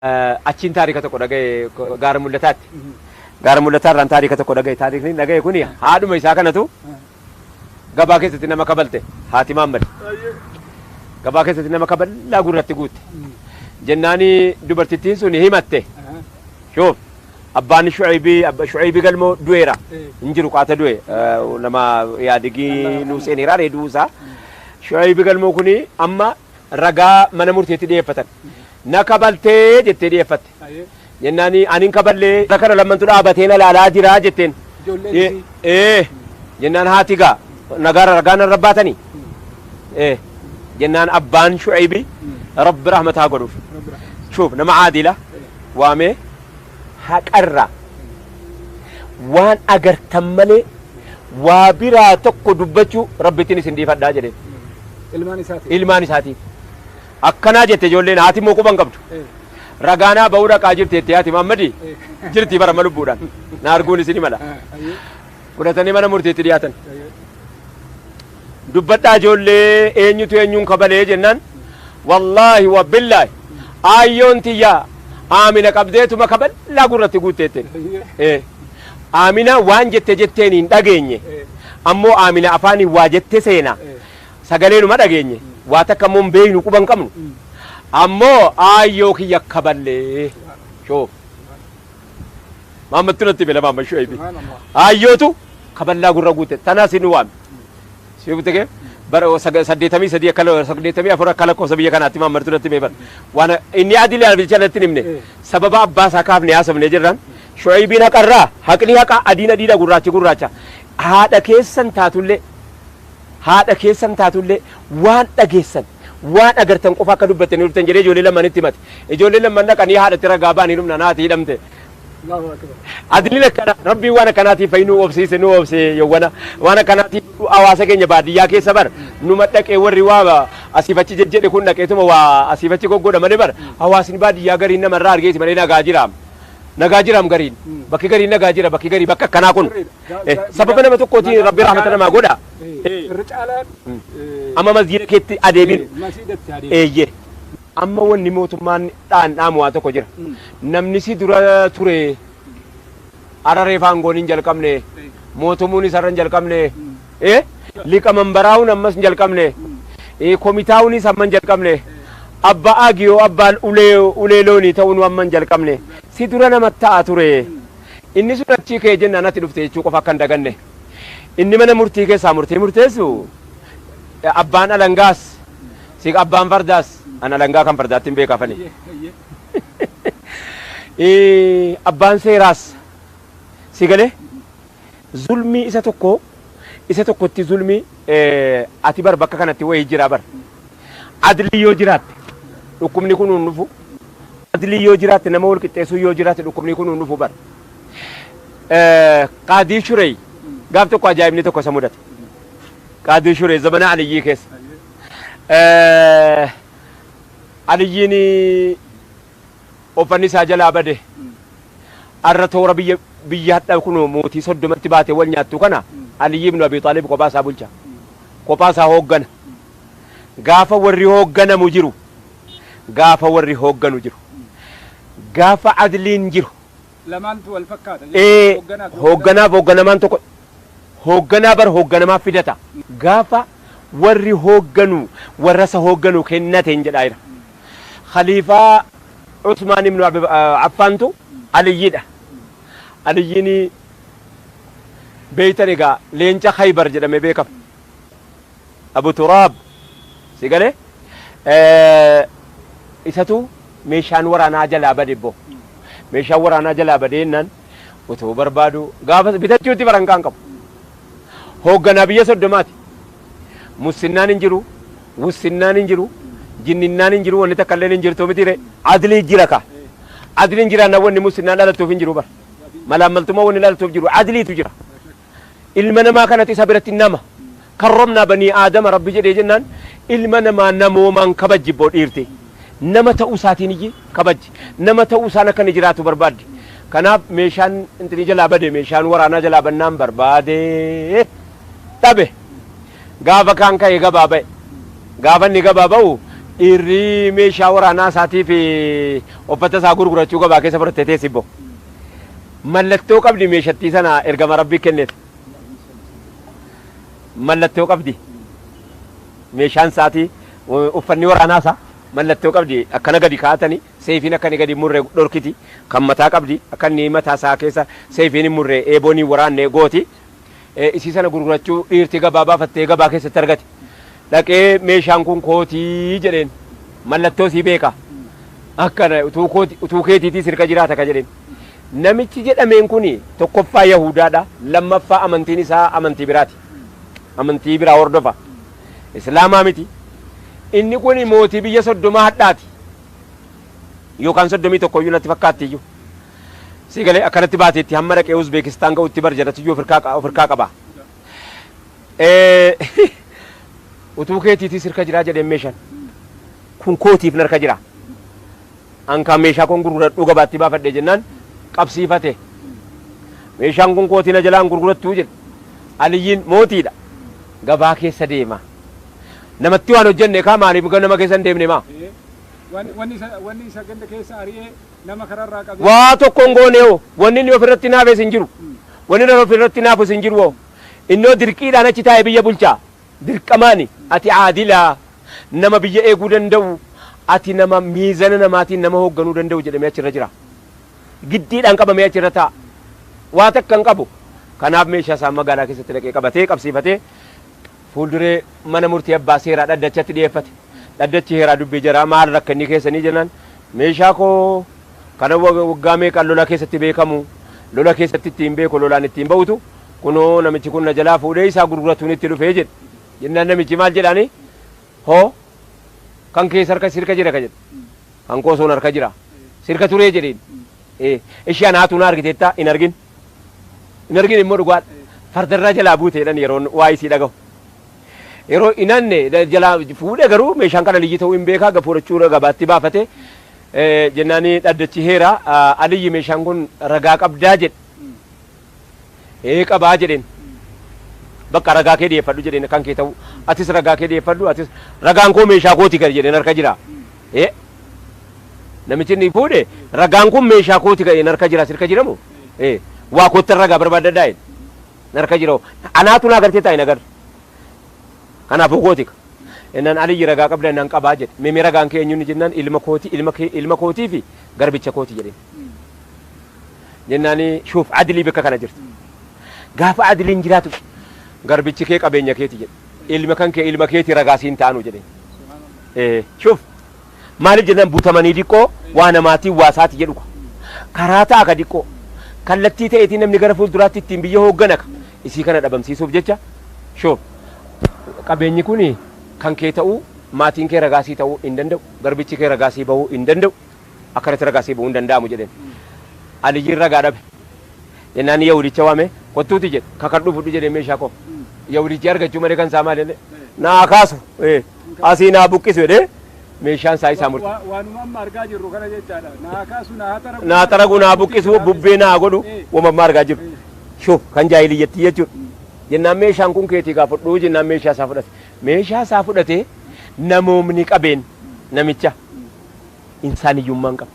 Achiin taarika tokko dhagaye gaara mul'ataatti. Gaara mul'ataa irraan taarika tokko dhagaye. Taarikni dhagaye kuni haadhuma isaa kanatu gabaa keessatti nama kabalte haati Maammad. Gabaa keessatti nama kaballaa gurratti guutte. Jennaani dubartittiin sun himatte. Shoof abbaan Shu'aybii abba Shu'aybii galmoo du'eera. Hin jiru qaata du'e nama yaadigii nuu seeneera reeduu isaa. Shu'aybii galmoo kuni amma ragaa mana murteetti dhiyeeffatan. Na kabaltee jettee dhiyeeffatte. Jennaan ani hin kaballee kana lammantu dhaabatee na laalaa jira jetteen. Ijoolleen isii. Ee jennaan haati gaa nagaara ragaa narra baatanii. Ee jennaan abbaan Shu'aybi Rabbi rahmataa godhuuf. Shuuf nama aadila waamee haqarraa waan agartan malee waa biraa tokko dubbachuu Rabbittiin isin dhiifadhaa jedheen. Ilmaan isaatiin. Ilmaan isaatiin. Akkanaa jette ijoolleen haati immoo quba hin qabdu. Ragaanaa ba'uu dhaqaa jirti jettee haati Maammadi jirti bara amma lubbuudhaan. Na arguun isin mala. Fudhatanii mana murtiitti dhiyaatan. Dubbadhaa ijoollee eenyutu eenyuun kabalee jennaan wallaahi wa billaahi aayyoon tiyyaa Aamina qabdeetuma kaballaa gurratti guutteetteen. Aamina waan jette jetteen hin dhageenye. Ammoo Aamina afaaniin waa jette seena. Sagaleenuma dhageenye. Waa takka immoo hin beeknu quba hin qabnu. Ammoo aayyoo kiyya kaballee. Shoof. Maammattu natti bela maamma Shu'aybi. Aayyootu kaballaa gurra guute. Tanaas hin waame. Siifute kee bara 83 akka 84 akka lakkoofsa biyya kanaatti maammattu natti hime bara. Waan inni adii albicha natti hin himne. Sababa abbaa isaa kaafne haasofne jirran. Shu'aybiin haqarraa haqni haqa adiin adiidha gurraachi gurraacha. Haadha keessan taatullee haadha keessan taatullee waan dhageessan waan agartan qofa akka dubbattanii dhuftan jedhee ijoollee lamanitti himate. Ijoollee lamman dhaqanii haadhatti ragaa ba'anii dhumnaan haati hidhamte. Allahu akbar. Adliin akkana rabbiin waan akkanaatiif fa'i nu obsiise nu obse yowwana waan akkanaatiif hawaasa keenya baadiyyaa keessa bar numa dhaqee warri waa asiif achi jejjedhe kun dhaqeetuma waa asiif achi goggodha malee bar hawaasni baadiyyaa gariin namarraa argeeti malee nagaa jiraam nagaa jiraam gariin bakki gariin nagaa jira bakki garii bakka akkanaa kun sababa nama tokkootiin rabbi rahmata namaa godha. Irra caalaan Amma masjiida keetti adeebiin masiidatti adeemu. Eeyyee. Amma wanni mootummaan dhaan dhaamu waa tokko jira. Namni si dura ture arra reefa aangoon hin jalqabne mootummuun isarra hin jalqabne liqa manbaraa'uun ammas hin jalqabne komitaa'uunis amma hin jalqabne abbaa agiyoo abbaan ulee ulee loonii ta'uun amma hin jalqabne si dura nama ta'a ture. Inni sun achii ka'ee jennaan ati dhufte jechuu qofa akka hin daganne. Inni mana murtii keessaa murtii murteessu abbaan alangaas si abbaan fardaas an alangaa kan fardaatti hin beeka afani. Abbaan seeraas si galee zulmii isa tokko isa tokkotti zulmii ati bar bakka kanatti wayii jira bar. Adlii yoo jiraatte dhukkubni kun hin dhufu. Adlii yoo jiraatte nama wal qixxeessuu yoo jiraatte dhukkubni kun hin dhufu bar. Qaadii Shurey gaaf tokko ajaa'ibni tokko isa mudate. Qaadii Shurey zamana Aliyyii keessa. Aliyyiin uffanni isaa jalaa bade. Arra toora biyya biyya hadha kun mootii 30tti baatee wal nyaattu kana Aliyyi ibnu Abi Xaalib kophaa isaa bulcha. Kophaa isaa hooggana. Gaafa warri hoogganamu jiru. Gaafa warri hoogganu jiru. Gaafa adliin jiru. Lamaantu wal fakkaata. Ee hoogganaaf hoogganamaan tokko hoogganaa bar hoogganamaa fidata. Gaafa warri hoogganu warra isa hoogganu kennateen jedhaa jira. Khaliifaa Usmaan ibnu Affaantu Aliyyiidha. Aliyyiin beeytan egaa leenca Khaybar jedhamee beekama. Abu Turaab si galee isatu meeshaan waraanaa jalaa bade bbo. Meeshaan waraanaa jalaa badee jennaan otoo barbaadu gaafa bitachuutti farankaan qabu. Hoogganaa biyya 30ti. Mussinnaan hin jiru, wussinnaan hin jiru, jinninnaan hin jiru, wanni takka illeen hin jirtu miti ree. Adlii jira ka. Adliin jiraannaan wanni mussinnaan dhalattuuf hin jiru bar. Malaammaltummaa wanni dhalattuuf jiru adliitu jira. Ilma namaa kanatu isa biratti nama. Karramnaa banii aadama Rabbi jedhee jennaan ilma namaa namoomaan kabajji boo dhiirti. Nama ta'uu isaatiin iyyi kabajji. Nama ta'uu isaan akka inni jiraatu barbaaddi. Kanaaf meeshaan intinii jalaa bade meeshaan waraanaa jalaa bannaan barbaade dhabe. Gaafa kaan ka'ee gabaa ba'e. Gaafa inni gabaa ba'u Dhiirri meeshaa waraanaa isaatii fi uffata isaa gurgurachuu gabaa keessa fudhattee teessi ibbo. Mallattoo qabdi meeshattii sana ergama Rabbii kenneef. Mallattoo qabdi. Meeshaan isaatii uffanni waraanaa isaa mallattoo qabdi akkana gadi kaa'atanii seefiin akka inni gadi hin murre dhorkiti. Kan mataa qabdi akka inni mataa isaa keessa seefiin hin murre eeboon hin waraanne gooti. Isii sana gurgurachuu dhiirti gabaa baafattee gabaa keessatti argate. Dhaqee meeshaan kun kootii jedheen. Mallattoo sii beeka. Akkana utuu kooti utuu keetiitii sirka jiraata ka jedheen. Namichi jedhameen kun tokkoffaa Yahudaadha, lammaffaa amantiin isaa amantii biraati. Amantii biraa hordofa. Islaamaa miti. Inni kun mootii biyya 30 hadhaati. Yookaan 31 iyyuu natti fakkaatti iyyuu. Sii galee akkanatti baateetti hamma dhaqee Uzbeekistaan ga'utti bar jedhatu iyyuu ofirkaa qaba. Utuu keetiitii sirka jiraa jedheen meeshaan. Kun kootiif narka jira. An kan meeshaa koon gurguradhuu gabaatti baafadhe jennaan qabsiifate. Meeshaan kun kootii na jalaan gurgurattuu jedhe. Aliyyiin mootiidha. Gabaa keessa deema. Namatti waan hojjenne kaa maaliif nama keessa hin deemne maa? Wanni isa ganda keessa ari'ee nama kararraa qabee. Waa tokko hin goone hoo. Wanni inni ofirratti naafes hin jiru. Wanni inni ofirratti naafus hin jiru hoo. Innoo dirqiidhaan achi taa'ee biyya bulcha. Dirqamaani. Ati aadila, nama biyya eeguu danda'u, ati nama miizana namaatiin nama hoogganuu danda'u jedhamee achirra jira. Giddiidhaan qabamee achirra taa'a. Waa takka hin qabu. Kanaaf meeshaa isaa magaalaa keessatti dhaqee qabatee qabsiifatee fuulduree mana murtii abbaa seeraa dhaddachatti dhiyeeffate. Dhaddachi heeraa dubbii jaraa maal rakkinni keessanii jennaan meeshaa koo kana waggaa meeqaan lola keessatti beekamu lola keessatti ittiin beeku lolaan ittiin ba'utu kunoo namichi kun na jalaa fuudhee isaa gurguratuun itti dhufee jedhe. Jennaan namichi maal jedhaani hoo kan kee sarka sirka jira ka jedhe. Kan koo soon harka jira. Sirka turee jedheen. Ishee anaatu na argiteetta hin argin. Hin argin immoo dhugaadha. Fardarraa jalaa buute jedhan yeroon waa isii dhagahu. Yeroo inanne jalaa fuudhe garuu meeshaan kana Aliyyi ta'uu hin beekaa gafuurachuu gabaatti baafate. Jennaani dhaddachi heera Aliyyi meeshaan kun ragaa qabdaa jedhe. Ee qabaa jedheen. Bakka ragaa kee dhiyeeffadhu jedheen kan kee ta'u. Atis ragaa kee dhiyeeffadhu atis ragaan koo meeshaa kooti gadi jedheen harka jira. Ee namichi inni fuudhe ragaan kun meeshaa kooti gadi harka jira sirka jiramu. Ee waa koottan ragaa barbaadadhaa jedhe. Harka jira anaatu naa gartee taa'e nagar. Kanaafuu kooti. Innaan Aliyyi ragaa qabda innaan qabaa jedhe. Mee ragaan kee eenyuun jennaan ilma kooti ilma kee ilma kootii fi garbicha kooti jedheen. Jennaani shuuf adilii bakka kana jirtu. Gaafa adiliin jiraatu garbichi kee qabeenya keeti jedhe. Ilma kan kee ilma keeti ragaa siin taanu jedhe. Shuuf maaliif jennaan butamanii diqqoo waa namaatiin waa isaati jedhu. Karaa ta'a ka diqqoo. Kallattii ta'eetiin namni gara fuulduraatti ittiin biyya hooggana ka. Isii kana dhabamsiisuuf jecha shuuf qabeenyi kun kan kee ta'uu maatiin kee ragaa sii ta'uu hin danda'u. Garbichi kee ragaa sii bahuu hin danda'u. Akkanatti ragaa sii bahuu hin danda'amu jedheen. Aliyyiin ragaa dhabe. Jennaan Yahudicha waame kottuuti jedhe kakadhuu fudhu jedhee meeshaa koo. Yahudichi argachuu malee kan isaa maal jedhe naa kaasu asii naa buqqisu jedhee meeshaan isaa isaa murte. Waanuma amma argaa jirru kana jechaadha. Naa kaasu naa xaragu. Naa xaragu naa buqqisu bubbee naa godhu wama amma argaa jirru. Shuuf kan jaahiliyyattii jechuudha. Jennaan meeshaan kun keetii gaa fudhuu jennaan meeshaa isaa fudhate. Meeshaa isaa fudhatee namoomni qabeen namicha insaaniyyummaan qaba.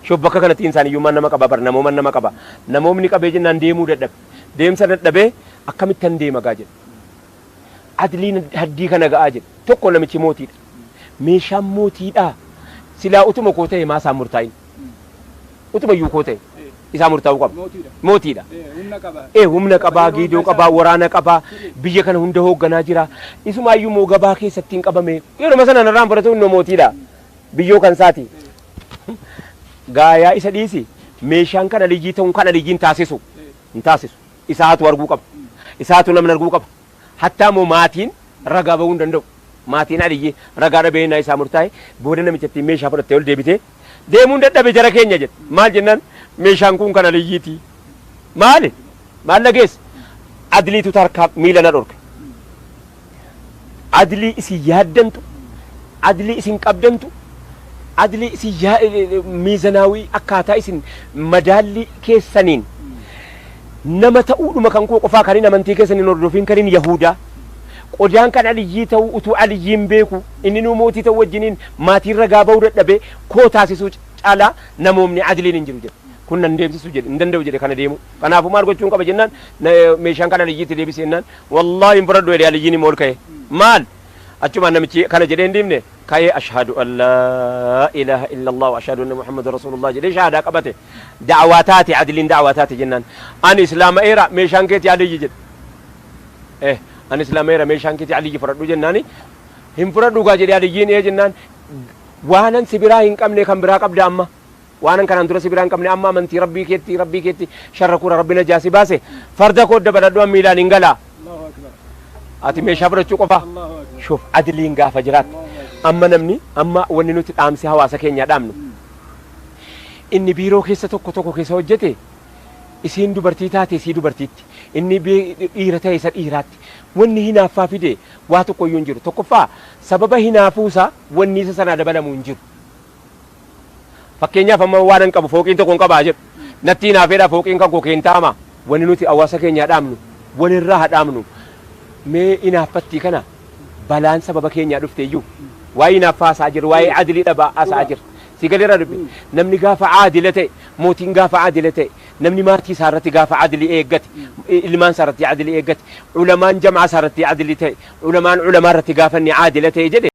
Shuuf bakka kanatti insaaniyyummaan nama qaba bar namooman nama qaba. Namoomni qabee jennaan deemuu dadhabe. Deemsa dadhabee akkamittan deema gaa jedhe. Adliin haddii kana ga'aa jedhe. Tokko namichi mootiidha. Meeshaan mootiidha. Silaa utuma koo ta'e maa isaan murtaa'in. Utuma iyyuu koo ta'e isaa murtaa'uu qaba. Mootiidha. Humna qabaa, giidoo qabaa, waraana qabaa, biyya kana hunda hoogganaa jira. Isumaayyuu immoo gabaa keessatti hin qabame. Yeruma sana narraan fudhatu innoo mootiidha. Biyyoo kan isaati. Gaayaa isa dhiisi meeshaan kan Aliyyii ta'uun kan Aliyyiin taasisu hin taasisu. Isaatu arguu qaba. Isaatu namni arguu qaba. Hattaa immoo maatiin ragaa bahuu hin danda'u. Maatiin Aliyyii ragaa dhabee innaa isaa murtaa'e booda namicha ittiin meeshaa fudhattee ol deebitee deemuun dadhabe jara keenya jedhe. Maal jennaan meeshaan kun kan Aliyyiiti. Maali? Maal dhageesse? Adliitu tarkaa miila na dhorke. Adlii isin yaaddantu, adlii isin qabdantu, adlii isin miizanaawii akkaataa isin madaallii keessaniin nama ta'uudhuma kan koo qofaa kan hin amantii keessan hin hordofiin kan hin Yahudaa Qodaan kan Aliyyii ta'uu utuu Aliyyiin beeku inni nuu mootii ta'uu wajjiniin maatiin ragaa ba'uu dadhabee koo taasisuu caalaa namoomni adiliin hin jiru jedhe. Kun nan deemsisu jedhe, hin danda'u jedhe kana deemuu. Kanaafuu maal gochuun qaba jennaan meeshaan kan Aliyyiitti deebisi jennaan wallaahi hin fudhadhu jedhe Aliyyiin immoo ol ka'e. Maal? Achumaan namichi kana jedhee hin dhiifne ka'ee ashhadu an laa ilaaha illallah wa ashhadu anna Muhammadan rasuulullah jedhee shahaadaa qabate. Da'awaa taate, adiliin da'awaa taate jennaan ani islaama'eera, meeshaan keeti Aliyyi jedhe. Eh, ani islaama'eera, meeshaan keeti Aliyyi, fudhadhu jennaani hin fudhadhu gaa jedhe Aliyyiin. Ee jennaan, waanan si biraa hin qabne kan biraa qabda amma. Waanan kanaan dura si biraa hin qabne amma amantii Rabbii keetti sharra kuura Rabbi najaa si baase, farda koo dabaladhu, an miilaan hin galaa. Allahu akbar. Ati meeshaa fudhachuu qofa. Allahu akbar. Shuf, adiliin gaafa jiraatte. Amma namni amma wanni nuti dhaamsi hawaasa keenyaa dhaamnu, inni biiroo keessa tokko tokko keessa hojjete, isiin dubartii taate isii dubartiitti, inni dhiira ta'e isa dhiiraatti, wanni hinaaffaa fide waa tokko iyyuu hin jiru. Tokkoffaa, sababa hinaafuusaa wanni isa sanaa dabalamu hin jiru. Fakkeenyaaf, amma waan hin qabu, fooqiin tokko hin qabaa jedhu, natti hinaafeedha, fooqiin kan koo keentaama. Wanni nuti hawaasa keenyaa dhaamnu, walirraa haa dhaamnu mee hinaaffatti kana. Balaan sababa keenyaa dhufte iyyuu waa'ee hinaaffaa haasa'aa jirra, waa'ee adilii dhabaa haasa'aa jirra. Si galeera dubbi? Namni gaafa aadila ta'e, mootiin gaafa aadila ta'e, namni maatii isaa irratti gaafa adilii eeggate, ilmaan isaa irratti adilii eeggate, ulamaan jamaa isaa irratti adilii ta'e, ulamaan ulamaa irratti gaafa inni aadila ta'e jedhe.